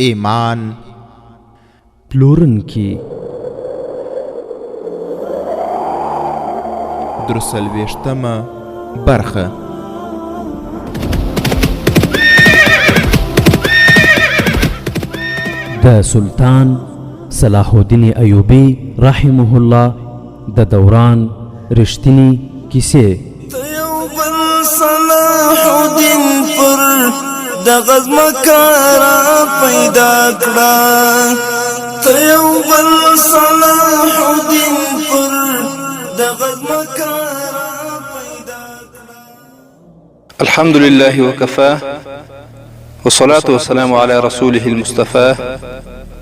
ایمان پلورونکي. درڅلوېښتمه برخه. د سلطان صلاح الدین ایوبي رحمه الله د دوران رښتینې کیسې. ته یو بل صلاح الدین پر دغه ځمکه را پیدا کړه، ته یو بل صلاح الدین پر دغه ځمکه را پیدا کړه. الحمد لله وكفى والصلاة والسلام على رسوله المصطفى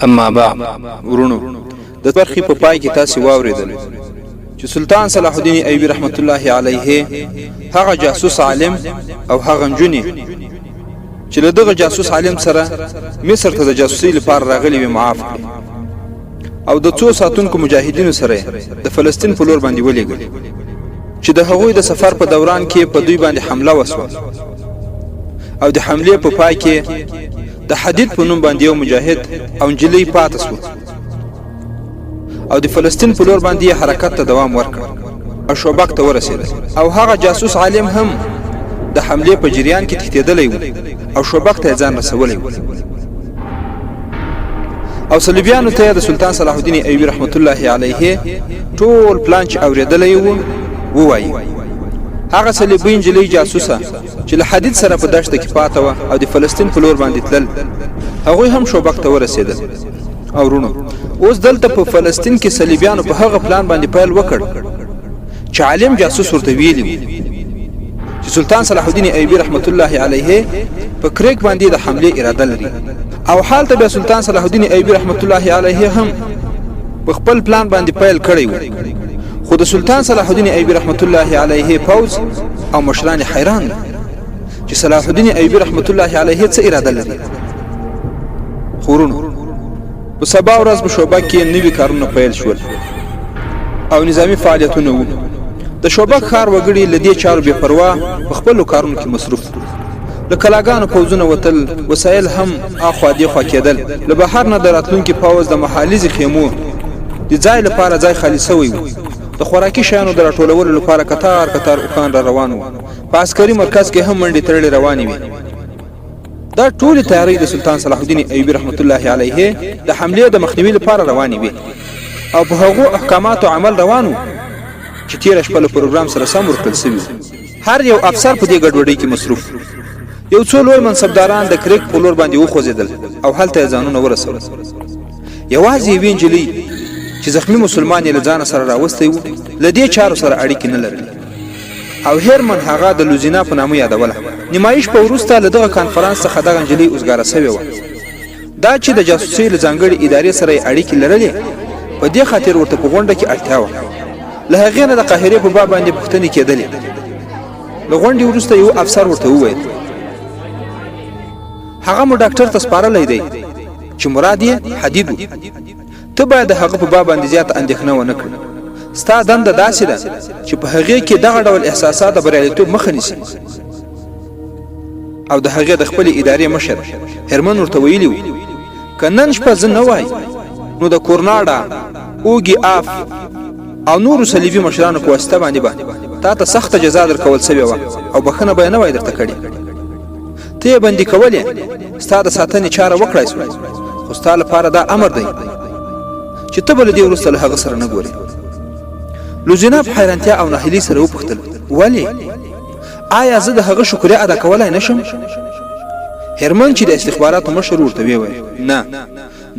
اما بعد. ورونو، د برخې په پای کې تاسو واوریدل چې سلطان صلاح الدین ایوبي رحمت الله علیه هغه جاسوس عالم او هغه نجونې چې له دغه جاسوس عالم سره مصر ته د جاسوسۍ لپاره راغلي وي معاف کړي او د څو ساتونکو مجاهدینو سره د فلسطین په لور باندې ولېږل چې د هغوی د سفر په دوران کې په دوی باندې حمله وسوه او د حملې په پای کې د حدید په نوم باندې یو مجاهد او نجلۍ پاته سوه او د فلسطین په لور باندې حرکت ته دوام ورکړ او شوبک ته ورسېدل او هغه جاسوس عالم هم د حملې په جریان کې تښتېدلی و او شوبک ته یې ځان رسولی و او صلیبیانو ته د سلطان صلاح الدین ایوبي رحمت الله علیه ټول پلان چې اورېدلی و ووایي. هغه صلیبي نجلۍ جاسوسه چې له حدید سره په دښته کې پاته وه او د فلسطین په لور باندې تلل، هغوی هم شوبک ته ورسېدل. او وروڼو، اوس دلته په فلسطین کې صلیبیانو په هغه پلان باندې پیل وکړ چې عالم جاسوس ورته ویلي وو چې سلطان صلاح الدین ایوبي رحمت الله علیه په کریک باندې د حملې اراده لري. او حال ته بیا سلطان صلاح الدین ایوبي رحمت الله علیه هم په خپل پلان باندې پیل کړی وو، خو د سلطان صلاح الدین ایوبي رحمت الله علیه پوځ او مشران حیران وو چې صلاح الدین ایوبي رحمت الله علیه څه اراده لري. خو وروڼو، په سبا ورځ په شعبه کې نوي کارونه پیل شول او نظامي فعالیتونه وو. د شعبک ښار وګړي له دې چارو بې پروا په خپلو کارونو کې مصروف وو. له کلاګانو پوځونه وتل، وسایل هم اخوا دېخوا کېدل. له بهر نه د راتلونکي پوځ د محاليزې خیمو د ځای لپاره ځای خالي شوی و. د خوراکي شیانو د راټولولو لپاره کتار کتار اوښان را روان وو. په عسکري مرکز کې هم منډې ترړې روانې وې. دا ټولې تیارۍ د سلطان صلاح الدین ایوبي رحمت الله علیه د حملې د مخنیوي لپاره روانې وې او په هغو احکاماتو عمل روان و چې تېره شپه له پروګرام سره سم ورکړل شوي وو. هر یو افسر په دې ګډوډۍ کې مصروف و. یو څو لوی منصبداران د کریک په لور باندې وخوځېدل او هلته یې ځانونه ورسول. یوازې یوې نجلۍ چې زخمي مسلمان یې له ځانه سره راوستی و، له دې چارو سره اړیکې نه لرلې او هیرمن هغه د لوزینا په نامه یادوله. نیمایي شپه وروسته له دغه کانفرانس څخه دغه نجلۍ اوزګاره شوې وه. دا چې د جاسوسۍ له ځانګړې ادارې سره یې اړیکې لرلې، په دې خاطر ورته په غونډه کې اړتیا وه. له هغې نه د قاهرې په باب باندې پوښتنې کېدلې. له غونډې وروسته یو افسر ورته وویل، هغه مو ډاکټر ته سپارلی دی چې مراد یې حدید و. ته باید د هغه په باب باندې زیاته اندېښنه ونه کړې. ستا دنده داسې ده چې په هغې کې دغه ډول احساسات د بریالیتوب مخه نیسي. او د هغې د خپلې ادارې مشر هرمن ورته ویلي وو، که نن شپه زه نه وای نو د کورناډا، اوګي آف او نورو صلیبي مشرانو په واسطه باندې به تا ته سخته جزا درکول سوې وه او بخښنه به یې نه وای درته کړې. ته یې بندي کولې، ستا د ساتنې چاره وکړای سوه، خو ستا لپاره دا امر دی چې ته به له دې وروسته له هغه سره نه ګورې. لوزینا په حیرانتیا او ناهیلۍ سره وپوښتل، ولې؟ آیا زه د هغه شکریه ادا کولای نه شم؟ هرمن چې د استخباراتو مشر ورته وویل، نه،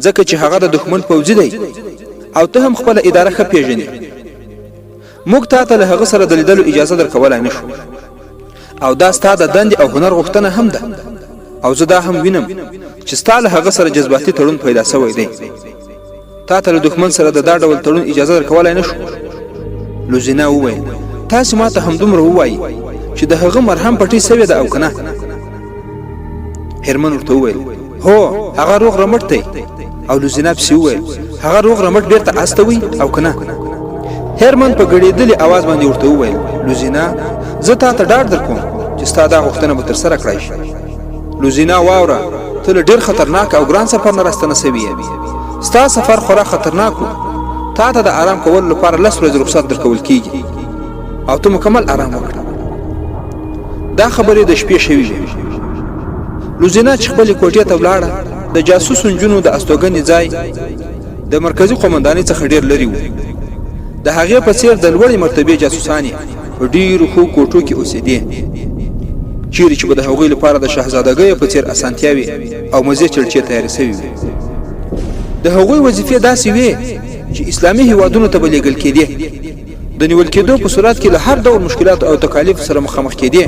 ځکه چې هغه د دښمن پوځي دی او ته هم خپله اداره ښه پیژنې. موږ تا ته له هغه سره د لیدلو اجازه درکولای نه شو او دا ستا د دندې او هنر غوښتنه هم ده او زه دا هم وینم چې ستا له هغه سره جذباتي تړون پیدا شوی دی. تا ته له دښمن سره د دا ډول تړون اجازه درکولای نه شو. لوزینا وویل، تاسې ما ته همدومره ووایئ چې د هغه مرهم پټۍ سوې ده او که نه؟ هرمن ورته وویل، هو، هغه روغ رمټ دی. او لوزینا پسې وویل، هغه روغ رمټ بیرته استوي او که نه؟ هرمن په ګړېدلي اواز باندې ورته وویل، لوزینا، زه تا ته ډاډ درکوم چې ستا دا غوښتنه به ترسره کړای شي. لوزینا، واوره، ته ته له ډېر خطرناک او ګران سفر نه راستنه شوې یې. ستا سفر خورا خطرناک و. تا ته د آرام کولو لپاره لس ورځې رخصت درکول کېږي او ته مکمل آرام وکړه. دا خبرې د شپې شوې وې. لوزینا چې خپلې کوټې ته ولاړه، د جاسوسو نجونو د استوګنې ځای د مرکزي قومندانۍ څخه ډېر لرې و. د هغې په څېر د لوړې مرتبې جاسوسانې په ډېرو ښو کوټو کې اوسېدې، چیرې چې به د هغوی لپاره د شهزادګیو په څېر اسانتیاوې او مزې چړچې تیارې شوې وې. د هغوی وظیفې داسې وې چې اسلامي هیوادونو ته به لېږل کېدې. د نیول کېدو په صورت کې له هر ډول مشکلاتو او تکالیفو سره مخامخ کېدې.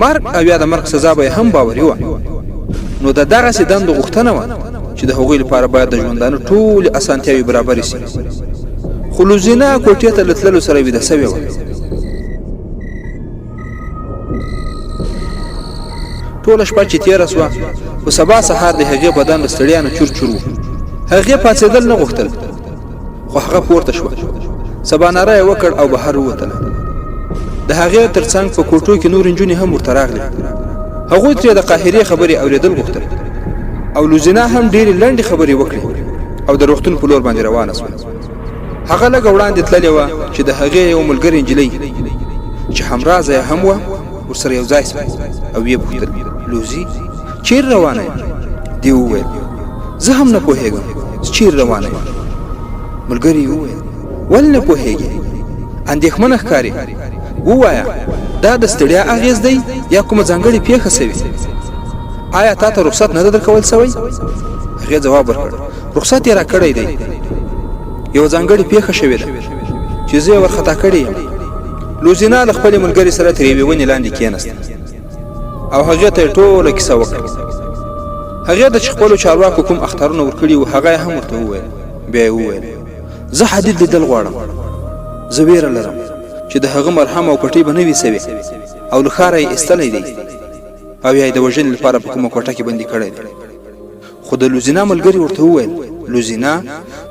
مرګ او یا د مرګ سزا به یې هم باوري وه. نو د دغسې دندو غوښتنه وه چې د هغوی لپاره باید د ژوندانه ټولې اسانتیاوې برابرې شي. خو لوزینا کوټې ته له تللو سره ویده شوې وه. ټوله شپه چې تېره شوه، په سبا سهار د هغې بدن له ستړیا نه چور چور و. هغې پاڅېدل نه غوښتل، خو هغه پورته شوه، سباناره یې وکړ او بهر ووتله. د هغې تر څنګ په کوټو کې نورې نجونې هم ورته راغلې. هغوی ترې د قاهرې خبرې اورېدل غوښتل او لوزینا هم ډېرې لنډې خبرې وکړې او د روغتون په لور باندې روانه شوه. هغه لږه وړاندې تللې وه چې د هغې یوه ملګرې نجلۍ چې همرازه یې هم وه ورسره یو ځای شوه او ویې پوښتل، لوزي چیرې روانه یې؟ دې وویل، زه هم نه پوهېږم چې چیرې روانه یم. ملګري یې وویل، ولې نه پوهېږې؟ اندېښمنه ښکارې. ووایه، دا د ستړیا اغېز دی یا کومه ځانګړې پېښه شوې؟ آیا تا ته رخصت نه ده درکول شوی؟ هغې ځواب ورکړ، رخصت یې راکړی دی. یوه ځانګړې پېښه شوې ده چې زه یې ورخطا کړې یم. لوزینا له خپلې ملګرې سره تر یوې ونې لاندې کېناسته او هغې ته یې ټوله کیسه وکړه. هغې ته چې خپلو چارواکو کوم اخطارونه ورکړي وو، هغه یې هم ورته وویل. بیا یې وویل، زه حدید لیدل غواړم. زه ویره لرم چې د هغه مرهم او پټۍ به نه وي سوې او له ښاره یې ایستلی دی او یا یې د وژنې لپاره په کومه کوټه کې بندي کړی دی. خو د لوزینا ملګري ورته وویل، لوزینا،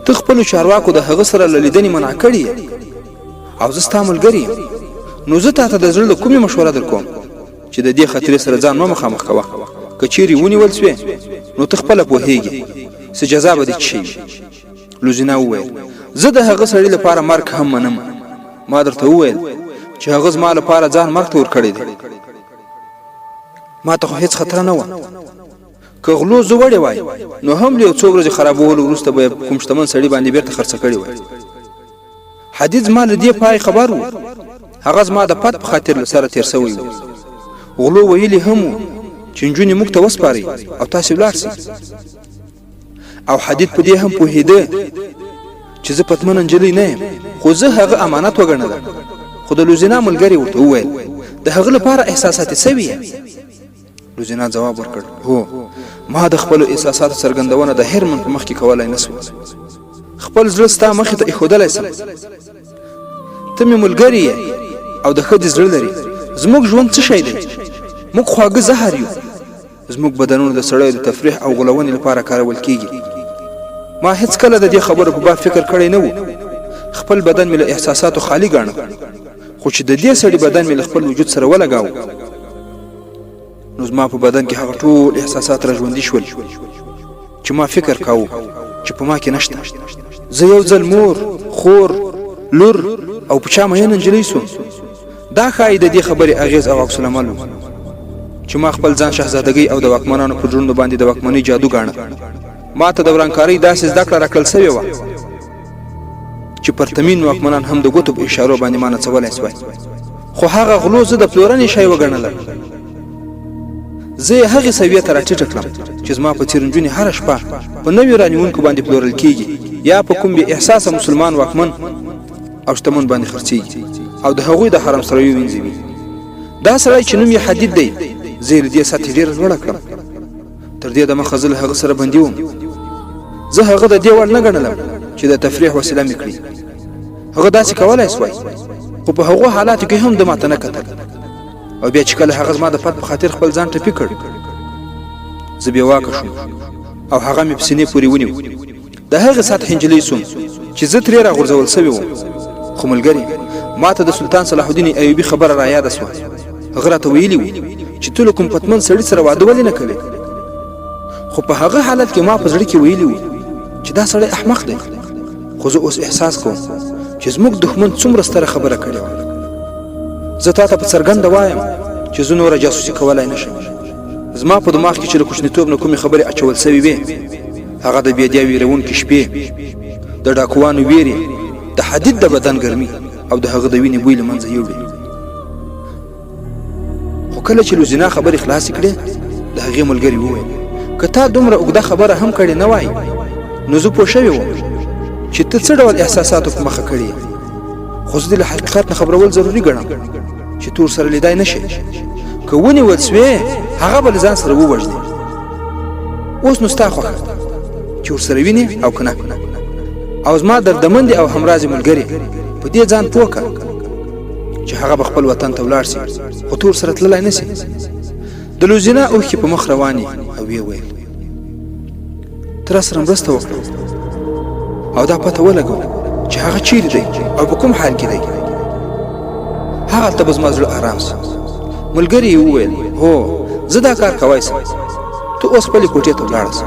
ته خپلو چارواکو د هغه سره له لیدنې منع کړې یې او زه ستا ملګری یم، نو زه تاته د زړه له کومې مشوره درکوم چې د دې خطرې سره ځان مه مخامخ کوه. که چیرې ونیول شوې نو ته خپله پوهیږې څه جزا به دې چیشي وي. لوزینا وویل، زه د هغه سړي لپاره مرګ هم منم. ما درته وویل چې هغه زما لپاره ځان مرګ ته ورکړی دی. ما ته خو هیڅ خطر نه وه. که غلو زه وړی وای نو هم له یو څو ورځې خرابولو وروسته به یې په کوم شتمن سړي باندې بیرته خرڅه کړې وای. حدید زما له دې پای خبر و. هغه زما د پت په خاطر له سره تېر شوی و. غلو ویلي هم وو چې نجونې موږ ته وسپارئ او تاسې ولاړ شئ. او حدید په دې هم پوهېده چې زه پتمنه نجلۍ نه یم، خو زه هغه امانت وګڼله. خو د لوزینا ملګرې ورته وویل، د هغه لپاره احساساتي سوې یې. لوزینا ځواب ورکړ، هو، ما د خپلو احساساتو څرګندونه د هرمن په مخ کې کولای نه شوه. خپل زړه ستا مخې ته ایښودلی شم. ته مې ملګری یې او د ښځې زړه لرې. زموږ ژوند څه شی دی؟ موږ خواږه زهر یو. زموږ بدنونه د سړیو د تفریح او غولونې لپاره کارول کیږي. ما هیڅکله د دې خبرو په باب فکر کړی نه و. خپل بدن مې له احساساتو خالي ګاڼه، خو چې د دې سړي بدن مې له خپل وجود سره ولګاوه، نو زما په بدن کې هغه ټول احساسات را ژوندي شول چې ما فکر کاوه چې په ما کې نشته. زه یو ځل مور، خور، لور او په چا مینه نجلۍ شوم. دا ښایي د دې خبرې اغېز او عکس العمل و چې ما خپل ځان شهزادګۍ او د واکمنانو پر زړونو باندې د واکمنۍ جادو ګاڼه. ما ته د ورانکارۍ داسې زده کړه راکړل شوې وه چې پرتمین واکمنان هم د ګوتو په اشارو باندې ما نڅولی سوای. خو هغه غلو زه د پلورنې شی وګڼلم. زه یې هغې سویې ته راټیټه کړم چې زما په څېر نجونې هره شپه په نویو رانیوونکو باندې پلورل کیږي یا په کوم بې احساسه مسلمان واکمن او شتمن باندې خرڅیږي او د هغوی د حرم سرایو وینځي وي. دا سړی چې نوم یې حدید دی، زه یې له دې سطحې ډېره لوړه کړم. تر دې دمخه زه له هغه سره بندي وم. زه هغه د دې وړ نه ګڼلم چې د تفریح وسیله مې کړي. هغه داسې کولای سوای، خو په هغو حالاتو کې هم ده ماته نه کتل. او بیا چې کله هغه زما د پت په خاطر خپل ځان ټپي کړ، زه بې واکه شوم او هغه مې په سینې پورې ونیو. د هغې سطحې نجلۍ شوم چې زه ترې راغورځول شوی وم. خو ملګري، ما ته د سلطان صلاح الدین ایوبي خبره را یاده شوه. هغه راته ویلي وو چې ته له کوم پتمن سړي سره واده ولې نه کوې؟ خو په هغه حالت کې ما په زړه کې ویلي وو چې دا سړی احمق دی. خو زه اوس احساس کوم چې زموږ دښمن څومره ستره خبره کړې وه. زه تا ته په څرګنده وایم چې زه نوره جاسوسي کولای نه شم. زما په دماغ کې چې له کوچنیتوب نه کومې خبرې اچول شوې وې، هغه د بېدیا ویرونکې شپې، د ډاکوانو ویرې، د حدید د بدن ګرمي او د هغه د وینې بوی له منځه یوړي. خو کله چې لوزینا خبرې خلاصې کړې، د هغې ملګري وویل: که تا دومره اوږده خبره هم کړې نه وای، نو زه پوه شوی وم چې ته څه ډول احساساتو په مخه کړې. خو زه دې له حقیقت نه خبرول ضروري ګڼم چې ته ورسره لیدای نه شې. که ونیول سوې، هغه به له ځان سره ووژني. اوس نو ستا خوښه چې ورسره وینې او که نه. او زما دردمندې او همرازې ملګرې، په دې ځان پوه کړه چې هغه به خپل وطن ته ولاړ سي، خو ته ورسره تللی نه سې. د لوزینا اوښکې په مخ روانې او ویې ویل: ته راسره مرسته وکړه او دا پته ولګوه چې هغه چیرې دی او په کوم حال کې دی. هغلته به زما زړه ارام سي. ملګري یې وویل: هو، زه دا کار کوای سم. ته اوس خپلې کوټې ته ولاړه سه.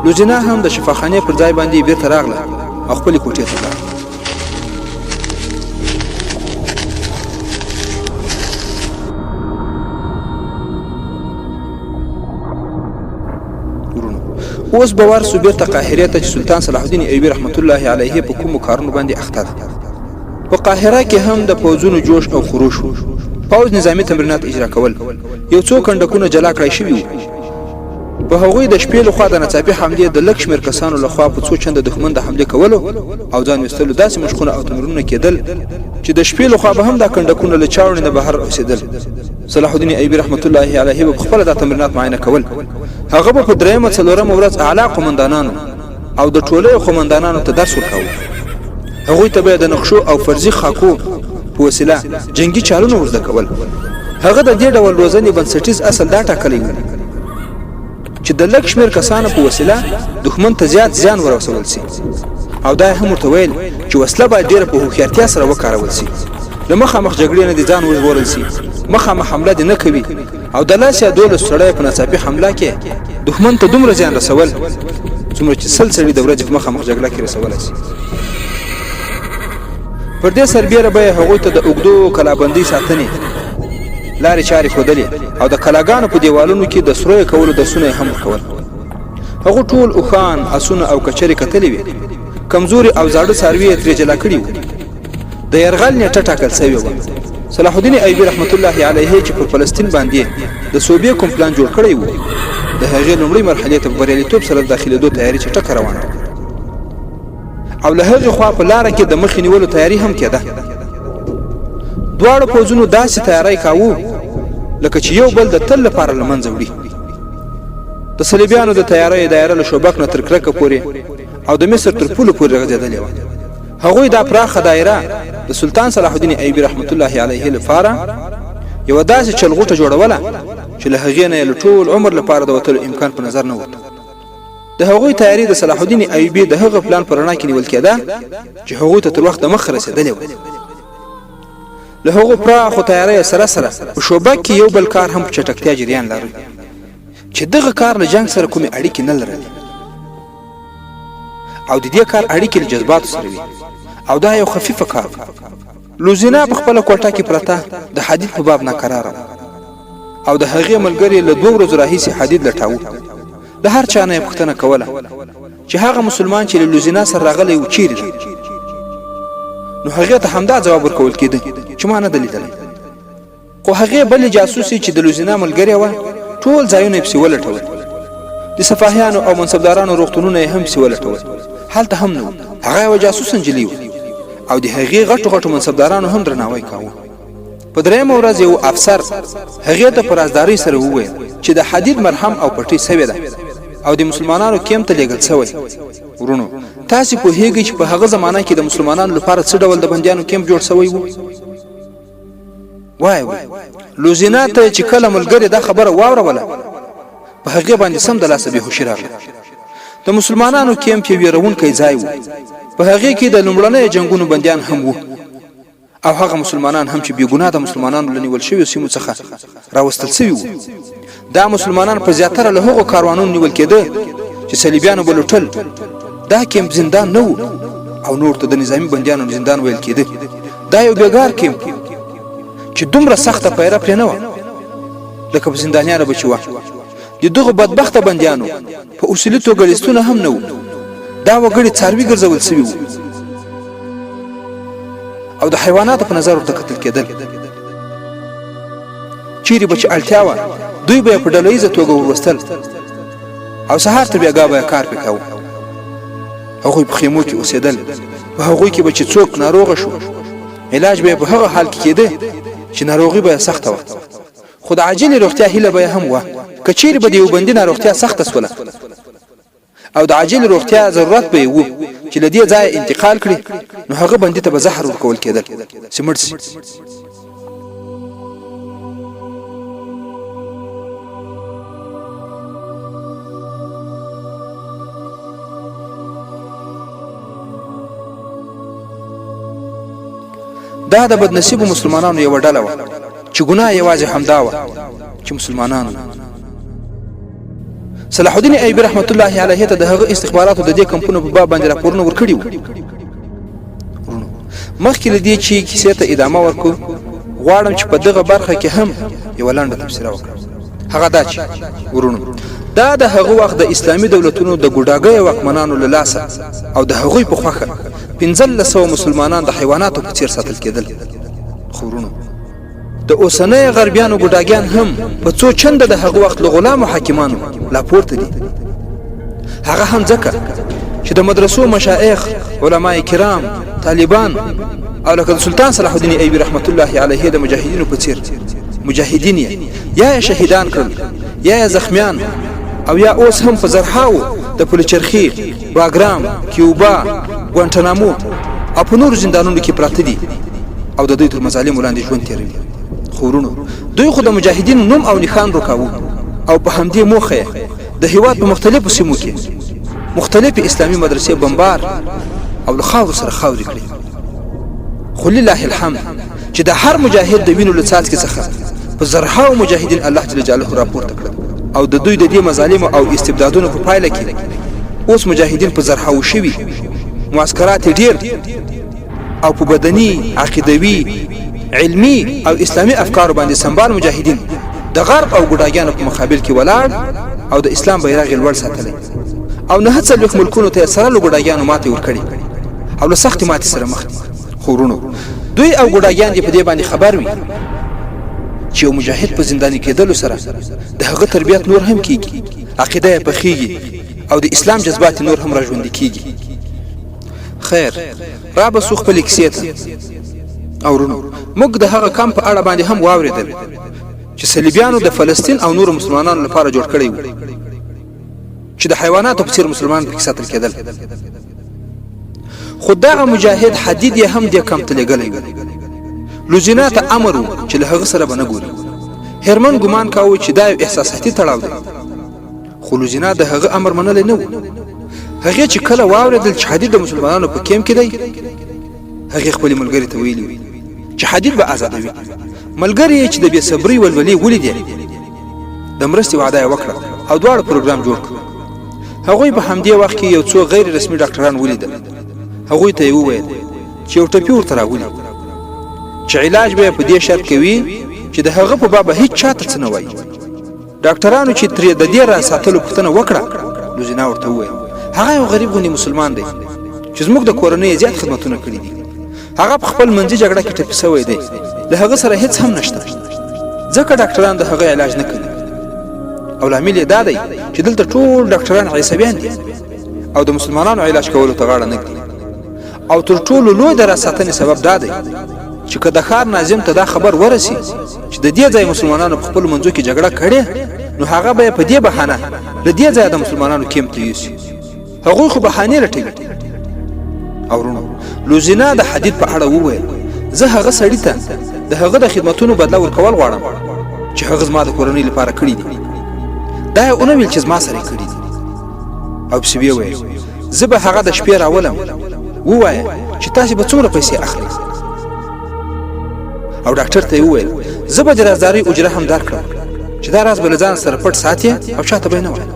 لوزینا هم د شفاخانې پر ځای باندې بیرته راغله او خپلې کوټې ته ولاړه. اوس به ورسو بیرته قاهرې ته چې سلطان صلاح الدین ایوبي رحمت الله علیه په کومو کارونو باندې اخته ده. په قاهره کې هم د پوځونو جوش او خروش وو. پوځ نظامي تمرینات اجرا کول. یو څو کنډکونه جلا کړای شوي وو. په هغوی د شپې لخوا د ناڅاپي حملې د لږ شمېر کسانو لخوا په څو چنده دښمن د حملې کولو او ځان ویستلو داسې مشقونه او تمرینونه کېدل چې د شپې لخوا به هم دا کنډکونه له چاوڼې نه بهر اوسېدل. صلاح الدین ایوبي رحمت الله علیه به پخپله دا تمرینات معاینه کول. هغه به په درېیمه څلورمه ورځ اعلی قومندانانو او د ټولیو قومندانانو ته درس ورکاوه. هغوی ته به یې د نقشو او فرضي خاکو په وسیله جنګي چالونه ورزده کول. هغه د دې ډول روزنې بنسټیز اصل دا ټاکلی و چې د لږ شمېر کسانو په وسیله دښمن ته زیات زیان ورسول سي، او دا هم ورته ویل چې وسله باید ډېره په هوښیارتیا سره وکارول سي، له مخامخ جګړې نه دې ځان وژغورل سي، مخامخ حمله دې نه کوي، او د لس یا 12 سړیو په ناڅاپي حمله کې دښمن ته دومره زیان رسول څومره چې 100 سړي د ورځې په مخامخ جګړه کې رسولای سي. پر دې سربېره به یې هغوی ته د اوږدو کلابندۍ ساتنې لارې چارې ښودلې او د کلاګانو په دیوالونو کې د سرویې کولو درسونه یې هم ورکول. هغو ټول اوښان، اسونه او کچرې کتلې وې، کمزوري او زاړه څاروي یې ترې جلا کړي وو. د یرغل نیټه ټاکل شوې وه. صلاح الدین ایوبي رحمت الله علیه چې پر فلسطین باندې د سوبې کوم پلان جوړ کړی وو، د هغې لومړۍ مرحلې ته په بریالیتوب سره د داخلېدو تیاري چټکه روانه وه او له هغې خوا په لاره کې د مخې نیولو تیاری هم کېده. دواړو پوځونو داسې تیاری کاوه لکه چې یو بل د تل لپاره له منځه وړي. د صلیبیانو د تیاریو دایره له شوبک نه تر کرکه پورې او د مصر تر پولو پورې غځېدلې وه. هغوی دا پراخه دایره د سلطان صلاح الدین ایوبي رحمت الله علیه لپاره یوه داسې چلغوټه جوړوله چې له هغې نه یې له ټول عمر لپاره د وتلو امکان په نظر نه وته. د هغوی تیاری د صلاح الدین ایوبي د هغه پلان په رڼا کې نیول کېده چې هغوی ته تر وخت دمخه رسېدلې وه. له هغو پراخو تیاریو سره سره په شوبک کې یو بل کار هم په چټکتیا جریان لري چې دغه کار له جنګ سره کومې اړیکې نه لرلې او د دې کار اړیکې له جذباتو سره وي او دا یو خفیفه کار. لوزینا په خپله کوټه کې پرته د حدید په باب ناکراره وه او د هغې ملګري له دوو ورځو راهیسې حدید لټاوه. له هر چا نه یې پوښتنه کوله چې هغه مسلمان چې له لوزینا سره راغلی و چیرې دی، نو هغې ته همدا ځواب ورکول کېده چې ما نه ده لیدلی. خو هغې بلې جاسوسې چې د لوزینا ملګرې وه ټول ځایونه یې پسې ولټول. د سفاهیانو او منصبدارانو روغتونونه یې هم پسې ولټول، هلته هم نه و. هغه یوه جاسوسه نجلۍ وه او د هغې غټو غټو منصبدارانو هم درناوی کاوه. په درېیمه ورځ یو افسر هغې ته په رازدارۍ سره وویل چې د حدید مرهم او پټۍ سوې ده او د مسلمانانو کیمپ ته لیږل سوی. وروڼو، تاسې پوهیږئ چې په هغه زمانه کې د مسلمانانو لپاره څه ډول د بندیانو کیمپ جوړ سوی و؟ وای وای، لوزینا ته چې کله ملګري دا خبره واوروله، په هغې باندې سمدلاسه بېهوښي راغله. د مسلمانانو کیمپ یو ویرونکی ځای و. په هغې کې د لومړنیو جنګونو بندیان هم وو او هغه مسلمانان هم چې بې ګناه د مسلمانانو له نیول شویو سیمو څخه راوستل شوي وو. دا مسلمانان په زیاتره له هغو کاروانونو نیول کېده چې صلیبیانو به لوټل. دا کیمپ زندان نه و او نور ته د نظامي بندیانو زندان ویل کېده. دا یو بیګار کیمپ و چې دومره سخته پیره پرې نه وه لکه په زندانیانو به چې وه. د دغو بدبخته بندیانو په اصولي توګه لیستونه هم نه وو. دا وګړي څاروي ګرځول شوي وو او د حیواناتو په نظر ورته کتل کېدل. چیرې به چې اړتیا وه دوی به یې په ډله ییزه توګه وروستل او سهار تر بېګا به یې کار پرې کاوه. هغوی په خیمو کې اوسېدل. په هغوی کې به چې څوک ناروغه شو علاج به یې په هغه حال کې کېده چې ناروغي به یې سخته وه، خو د عاجلې روغتیا هیله به یې هم وه. که چیرې به د یو بندي ناروغتیا سخته شوله او د عاجلې روغتیا ضرورت به یې وو چې له دې ځایه انتقال کړي، نو هغه بندي ته به زهر ورکول کېدل چې مړ شي. دا د بدنصیبو مسلمانانو یوه ډله وه چې ګناه یوازې همدا وه چې مسلمانان وو. صلاح الدین ایوبي رحمت الله علیه ته د هغه استخباراتو د دې کمپونو په باب باندې راپورونه ورکړي وو. مخکې له دې چې کیسې ته ادامه ورکړو، غواړم چې په دغه برخه کې هم یوه لنډه تبصره وکړم. هغه دا چې ورونو، دا د هغه وخت د اسلامي دولتونو د ګوډاګیو واکمنانو له لاسه او د هغوی په خوښه 1500 مسلمانان د حیواناتو په څیر ساتل کېدل. خو ورونو، د اوسنیو غربیانو ګوډاګیان هم په څو چنده د هغه وخت له غلامو حاکمانو لا پورته دي. هغه هم ځکه چې د مدرسو مشایخ، علماء کرام، طالبان او لکه د سلطان صلاح الدین ایوبي رحمت الله علیه د مجاهدینو په څیر مجاهدین یې یا یې شهیدان کړل، یا یې زخمیان او یا اوس هم په زرهاوو د پلچرخي، باګرام، کیوبا، ګوانټانامو او په نورو زندانونو کې پراته دي او د دوی تر مظالمو لاندې ژوند تېروي. خو وروڼو، دوی خو د مجاهدینو نوم او نښان ورکاوه او په همدې موخه یې د هیواد په مختلفو سیمو کې مختلفې اسلامي مدرسې بمبار او له خاورو سره خاورې کړې. خو لله الحمد چې د هر مجاهد د وینو له څاڅکي څخه په زرهاو مجاهدین الله جل جلاله راپورته کړل او د دوی د دې مظالمو او استبدادونو په پایله کې اوس مجاهدین په زرهاو شوي، معسکرات یې ډېر او په بدني، عقیدوي، علمي او اسلامي افکارو باندې سمبال مجاهدین د غرب او ګوډاګیانو په مقابل کې ولاړ او د اسلام بیرغ یې لوړ ساتلی او 49 ملکونو ته یې سره له ګوډاګیانو ماتې ورکړې او له سختې ماتې سره مخ دي. خو وروڼو، دوی او ګوډاګیان دې په دې باندې خبر وي چې یو مجاهد په زنداني کېدلو سره د هغه تربیت نور هم کیږي، عقیده یې پخیږي او د اسلام جذبات نور هم راژوندي کیږي. خیر، را به سو خپلې کیسې ته. او وروڼو، موږ د هغه کمپ په اړه باندې هم واورېدل چې صلیبیانو د فلسطین او نورو مسلمانانو لپاره جوړ کړی وو چې د حیواناتو په څیر مسلمان پکې ساتل کېدل. خو دغه مجاهد حدید یې هم دې کمپ ته لېږلی و. لوزینا ته امر و چې له هغه سره به نه ګوري. هرمن ګمان کاوه چې دا یو احساساتي تړاو دی، خو لوزینا د هغه امر منلی نه و. هغې چې کله واورېدل چې حدید د مسلمانانو په کیمپ کې دی، هغې خپلې ملګرې ته ویلي چې حدید به ازادوي. ملګرې یې چې د بې صبرۍ ولولې ولیدې، د مرستې وعده یې وکړه او دواړو پروګرام جوړ کړ. هغوی په همدې وخت کې یو څو غیر رسمي ډاکټران ولیدل. هغوی ته یې وویل چې یو ټپي ورته راولي چې علاج به یې په دې شرط کوي چې د هغه په باب هیڅ چاته څه نه وایي. ډاکټرانو چې ترې د دې راز ساتلو پوښتنه وکړه، لوزینا ورته وویل، هغه یو غریب غوندې مسلمان دی چې زموږ د کورنۍ یې زیات خدمتونه کړي دي. هغه په خپل منځي جګړه کې ټپي شوی دی، له هغه سره هیڅ هم نشته، ځکه ډاکټران د هغه علاج نه کوي. او لامل یې دا دی چې دلته ټول ډاکټران عیسویان دي او د مسلمانانو علاج کولو ته غاړه نه ږدي. او تر ټولو لوی د راز ساتنې سبب دا دی چې که د ښار ناظم ته دا خبر ورسي چې د دې ځای مسلمانانو په خپلو منځو کې جګړه کړې، نو هغه به یې په دې بهانه له دې ځایه د مسلمانانو کیمپ ته یوسي. هغوی خو بهانې لټوي. او وروڼو، لوزینا د حدید په اړه وویل، زه هغه سړي ته د هغه د خدمتونو بدله ورکول غواړم چې هغه زما د کورنۍ لپاره کړي دي. دا یې ونه ویل چې زما سره یې کړي دي. او پسې ویې ویل، زه به هغه د شپې راولم، ووایه چې تاسې به څومره پیسې اخلئ. او ډاکټر ته یې وویل، زه به د رازدارۍ اجره هم درکړم چې چې دا راز به له ځان سره پټ ساتې او چاته به یې نه وایې.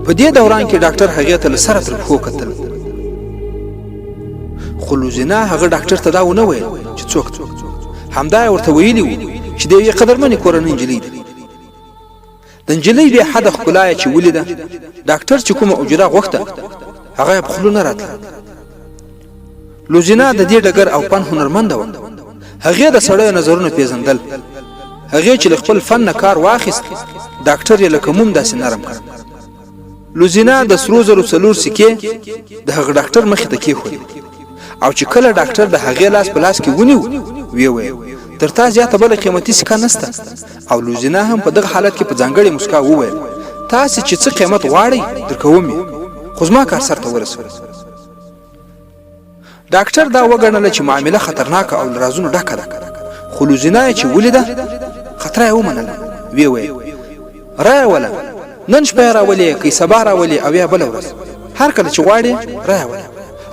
په دې دوران کې ډاکټر هغې ته له سره تر پښو کتل، خو لوزینا هغه ډاکټر ته دا ونه ویل چې څوک ده. همدا یې ورته ویلي وو چې د یوې قدرمنې کورنۍ نجلۍ ده. د نجلۍ بې حده ښکلا یې چې ولیده، ډاکټر چې کومه اجوره غوښته هغه یې په خوله نه راتله. لوزینا د دې ډګر او فن هنرمنده وه. هغې د سړیو نظرونه پیژندل. هغې چې له خپل فن نه کار واخیست، ډاکټر یې لکه موم داسې نرم کړ. لوزینا د سرو زرو څلور سکې د هغه ډاکټر مخې ته کېښودې او چې کله ډاکټر د هغې لاس په لاس کې ونیو، ویې ویل، تر تا زیاته بله قیمتي سکه نشته. او لوزینا هم په دغه حالت کې په ځانګړې موسکا وویل، تاسې چې څه قیمت غواړئ درکوم یې، خو زما کار سرته ورسوئ. ډاکټر دا وګڼله چې معامله خطرناکه او له رازونو ډکه ده، خو لوزینا یې چې ولیده خطره یې ومنله، ویې ویل، رایه وله، نن شپه یې راولې که سبا راولې او یا بله ورځ، هر کله چې غواړې رایه وله،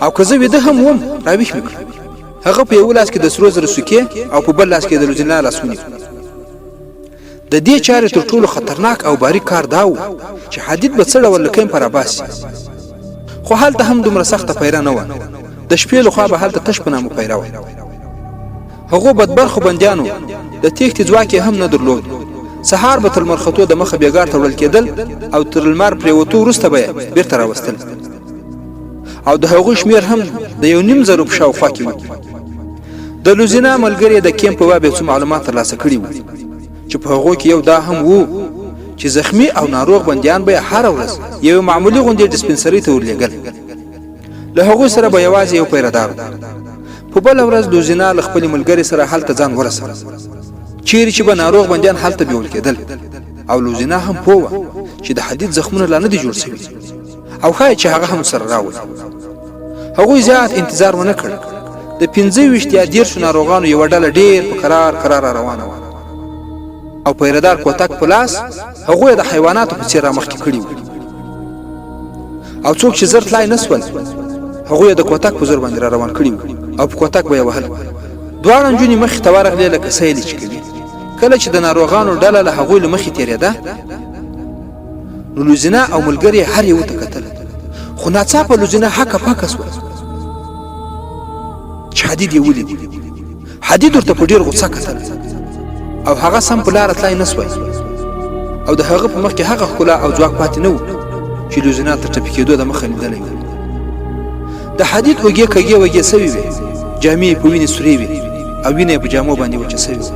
او که زه ویده هم وم راویښ مې کړه. هغه په یوه لاس کې د سرو زرو سکې او په بل لاس کې د لوزینا لاس ونیو. د دې چارې تر ټولو خطرناک او باریک کار دا و چې حدید به څه ډول له کیمپه راباسي. خو هلته هم دومره سخته پیره نه وه. د شپې لخوا به هلته تش په نامه پیره وه. هغو بدبرخو بندیانو د تېښتې ځواک یې هم نه درلود. سهار به تر لمر ختو د مخه بیګار ته وړل کېدل او تر لمر پرېوتو وروسته به یې بیرته راوستل. او د هغوی شمېر هم د یو نیم زرو په شاوخوا کې و. د لوزینا ملګري د کیمپ په باب یو څه معلومات ترلاسه کړي وو چې په هغو کې یو دا هم وو چې زخمی او ناروغ بندیان به هره ورځ یوې معمولي غوندې ډسپنسرۍ ته ورلېږل. له هغوی سره به یوازې یو پیردار و. په بله ورځ لوزینا له خپلې ملګرې سره هلته ځان ورساوه چیرې چې به ناروغ بندیان هلته بیول کېدل، او لوزینا هم پوه وه چې د حدید زخمونه لا نه دي جوړ شوي او ښایي چې هغه هم سره راولي. هغوی زیات انتظار ونه کړ. د 25 یا 30 ناروغانو یوه ډله ډېر په کرار کرار را روانه وه او پیردار کوتک په لاس هغوی د حیواناتو په څېر رامخکې کړي وو، او څوک چې زر تلای نه سول هغوی د کوتک په زور باندې را روان کړي وو او په کوتک به یې وهل. دواړه نجونې مخې ته ورغلې لکه سیلې چې کوي. کله چې د ناروغانو ډله له هغوی له مخې تېرېده نو لوزینا او ملګري هر یو ته کتل، خو ناڅاپه لوزینا هکه پکه سوه چې حدید یې ولید. حدید ورته په ډېر غوسه کتل او هغه سم په لاره تلای نه سوای، او د هغه په مخ کې هغه ښکلا او ځواک پاتې نه و چې لوزینا تر ټپي کېدو د مخه لیدلی و. د حدید اوږې کږې وږې سوې وې، جامې یې په وینې سرې وې او وینه یې په جامو باندې وچه سوې وه.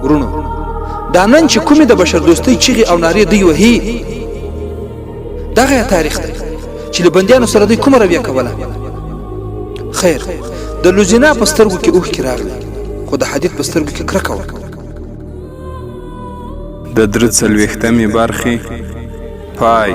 وروڼو، دا نن چې کومې د بشردوستۍ چیغې او نارې دوی وهي، دغه یې تاریخ دی چې له بندیانو سره دوی کومه رویه کوله. خیر، د لوزینا په سترګو کې اوښکې راغلې، خو د حدید په سترګو کې کرکه وه. د 43مې برخې پای.